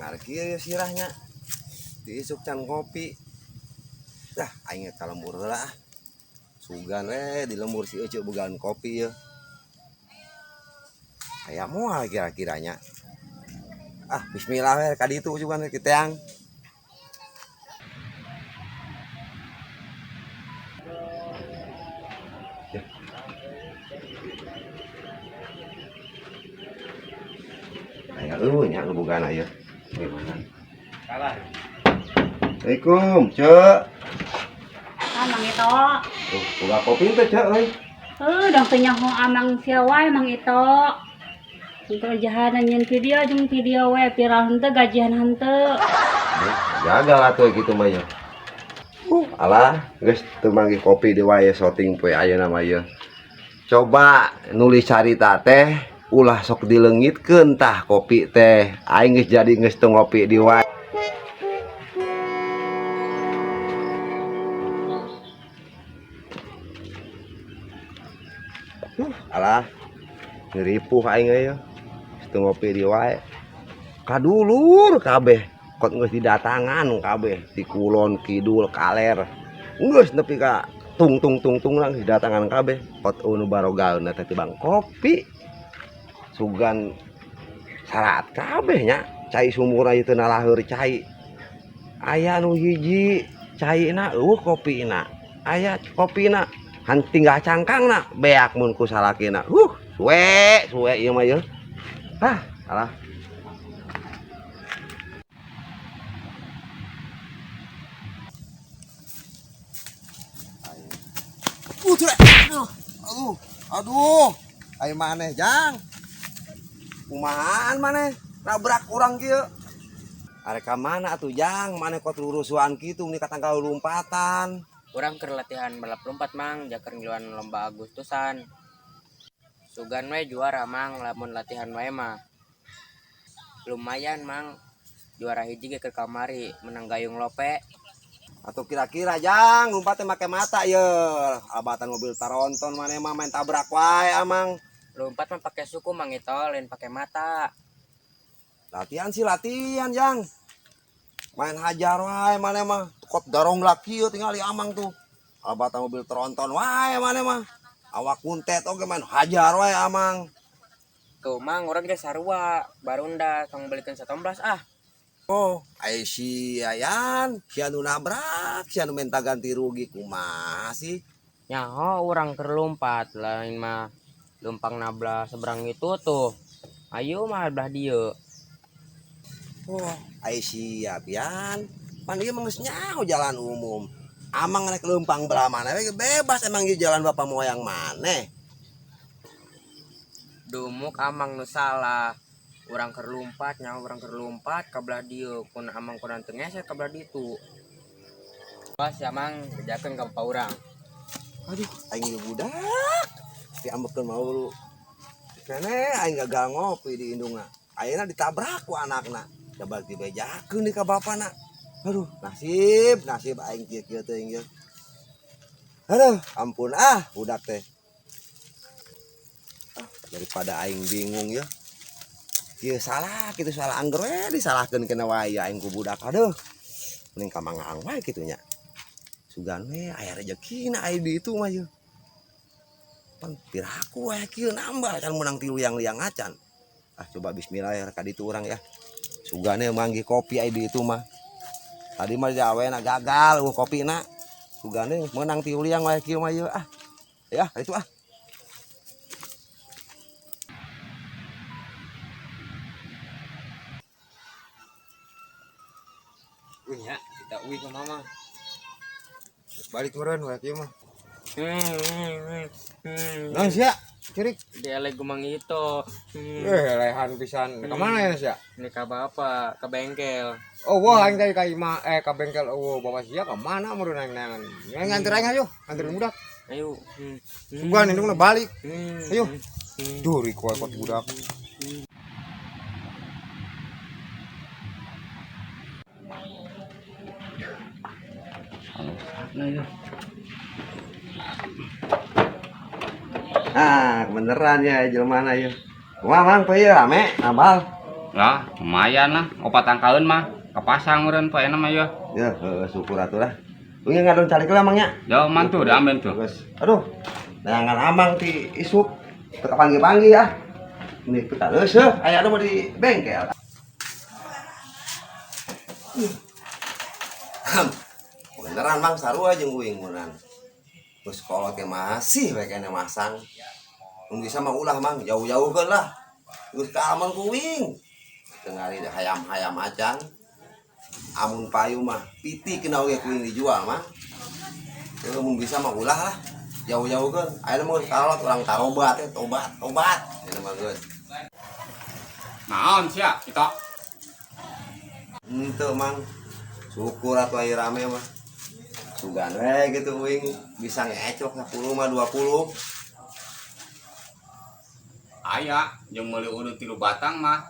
Cengar kieu sirahnya. Diisuk can kopi. Dah aing ka lembur heula ah. Sugan we di lembur si Ece bogaan kopi ye. Aya moal kira-kiranya. Ah bismillah we ka ditu sugan we kiteang. Aya eueuh nya nu bogaan aya. Gimana? Kalah. Assalamualaikum, Cek. Ah, Mang Ito. Tuh, boga kopi teh, Cek euy. Heuh, dong teu nyaho amang sia wae Mang Ito. Kerjaan nyeun video jeung video we viral henteu gajian henteu. Gagal atuh kitu mah ye. Alah, geus teu manggih kopi di wae syuting poe ayeuna mah ye. Coba nulis carita teh ulah sok dileungitkeun tah kopi teh. Aing geus jadi geus teu ngopi di wae. Alah, ngeripuh aing euy. Geus teu ngopi di wae. Kadulur kabeh kot geus didatangan kabeh di kulon kidul kaler. Geus nepi ka tung tung tung tung lah didatangan kabeh kot nu barogalna teh tibang kopi. Sugan syarat kabeh nya cai sumur ieu teu nalaheur cai. Aya nu hiji caina eueuh kopina. Aya kopina han tinggal cangkangna beak mun ku salakina. Suwe suwe ieu mah ieu. Hah, alah. Aduh, aduh, ayo maneh jang. Kumahaan maneh nabrak urang kieu. Arek ka mana atuh jang, maneh kok rurusuhan kitu meni katanggal lompatan. Urang keur latihan balap lompat mang, jakeur ngiluan lomba Agustusan. Sugan we juara mang, lamun latihan wae mah. Lumayan mang, juara hiji ge keur kamari menang gayung lope. Atau kira-kira jang, lompatnya make mata ye. Abatan mobil taronton maneh mah main tabrak wae amang. Lompat mah pakai suku mang itu, lain pakai mata. Latihan sih latihan jang. Main hajar wae maneh mah. Kot garong laki ye tingali amang tuh. Abatan mobil tronton wae maneh mah. Awak kuntet oge main hajar wae amang. Tuh mang urang ge sarua, barunda tong belikeun 19 ah. Oh, ai si Ayan, si anu nabrak, si anu minta ganti rugi kumaha sih? Nyaho urang keur lompat, lain mah lumpang nabrak seberang itu tuh. Ayo mah belah dieu. Oh, ai si Apian, pan ieu mah geus nyaho jalan umum. Amang rek leumpang belah mana we bebas emang ieu jalan bapak moyang maneh. Dumuk amang nu salah. Urang keur lompat, nyaho urang keur lompat ka belah dieu, kun amang kurang teu ngeser ka belah ditu. Pas ya mang bejakeun ka bapak urang. Aduh, aing ieu budak. Diambekeun mau lu. Kene aing gagal ngopi di indungna. Ayeuna ditabrak ku anakna. Coba dibejakeun di ka bapana. Aduh, nasib, nasib aing kieu-kieu teuing ieu. Aduh, ampun ah budak teh. Ah, daripada aing bingung ya. Kieu salah, kitu salah angger we disalahkeun kena wae aing ku budak. Aduh. Mending ka mangaang wae kitu nya. Sugan we aya rejekina aya di itu mah ieu. Pan piraku wae kieu nambah can meunang tilu liang-liang acan. Ah coba bismillah ya ka ditu urang ya. Sugane manggih kopi aya di itu mah. Tadi mah jawena gagal eueuh kopina. Sugane meunang tilu liang wae kieu mah ieu ah. Ya, itu ah. Uy nya, kita uy ka mama. Balik meureun wae kieu mah. Naon sia? Cerik. Dielek gumang itu. Lehan pisan. Ka mana ya sia? Ini ka bapak, ka bengkel. Oh, wah aing tadi ka imah ka bengkel eueuh bapak sia ka mana meureun aing neangan. Aing nganter aing ayo, nganterin budak. Ayo. Sugan indungna balik. Ayo. Duh, riko kot budak. Ah, beneran ya jelema na ieu. Kumaha mang teh ieu rame nambal? Lah, lumayan lah, opat angkaeun mah. Kapasang meureun poe mah ya. Ya, heeh, syukur atuh lah. Uing ngadon calik lah, Mang, nya. Jauh mantu dah ambil tuh. Geus. Aduh. Neangan amang ti isuk. Teu kapanggih-panggih ah. Ini kita geus aya mah di bengkel. Beneran, Mang, sarua jeung uing meunan. Geus kolot ge masih we keneh masang. Mun bisa mah ulah, Mang, jauh-jauhkeun lah. Geus kaaman ku uing. Teu ngari hayam-hayam acan. Amun payu mah piti kena oge ku uing dijual, Mang. Teu mun bisa mah ulah lah. Jauh-jauhkeun. Ayeuna mah geus kalot urang tarobat teh, tobat, tobat. Ayeuna mah geus. Naon sia kita? Henteu, Mang. Syukur atuh aya rame mah. Sugan we gitu uing bisa ngecok 10 mah 20. Aya jeung meuli udud 3 batang mah.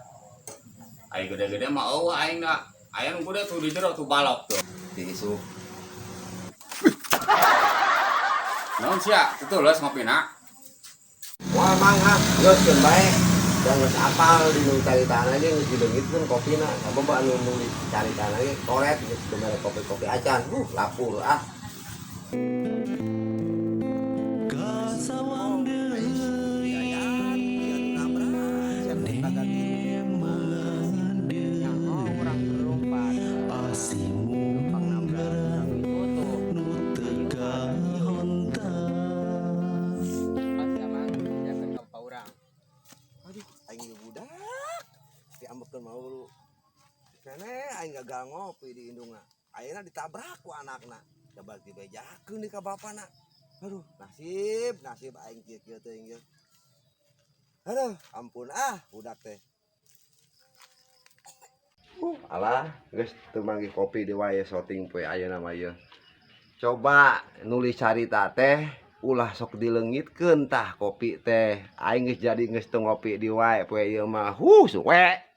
Aya gede-gede mah eueuh aing da. Aya nu gede tuh di jero tuh balok tuh. Di isuk. Naon sia? Itu leus ngopina. Wah, Mang, ah, geus keun bae. Da geus apal di nu caritana ge geus dileungitkeun kopina. Sabab anu nu caritana ge koret geus teu mere kopi-kopi acan. Lapur ah. Kasawang deui nemangan Nyaho urang deui lompat. Asih munggaran Itu tuh. Nu teu kahonta. Pas ya, Mang, bejakeun ka bapak urang. Aduh, aing ge budak. Diambekeun mah lu. Kene aing gagal ngopi di indungna. Ayeuna ditabrak ku anakna. Coba dibejakeun di ka bapana. Aduh, nasib, nasib aing kieu-kieu teuing ieu. Aduh, ampun ah, budak teh. Alah, geus teu manggih kopi di wae syuting poe ayeuna mah ieu. Coba nulis carita teh ulah sok dileungitkeun tah kopi teh. Aing geus jadi geus teu ngopi di wae poe ieu mah. Huh, suwe.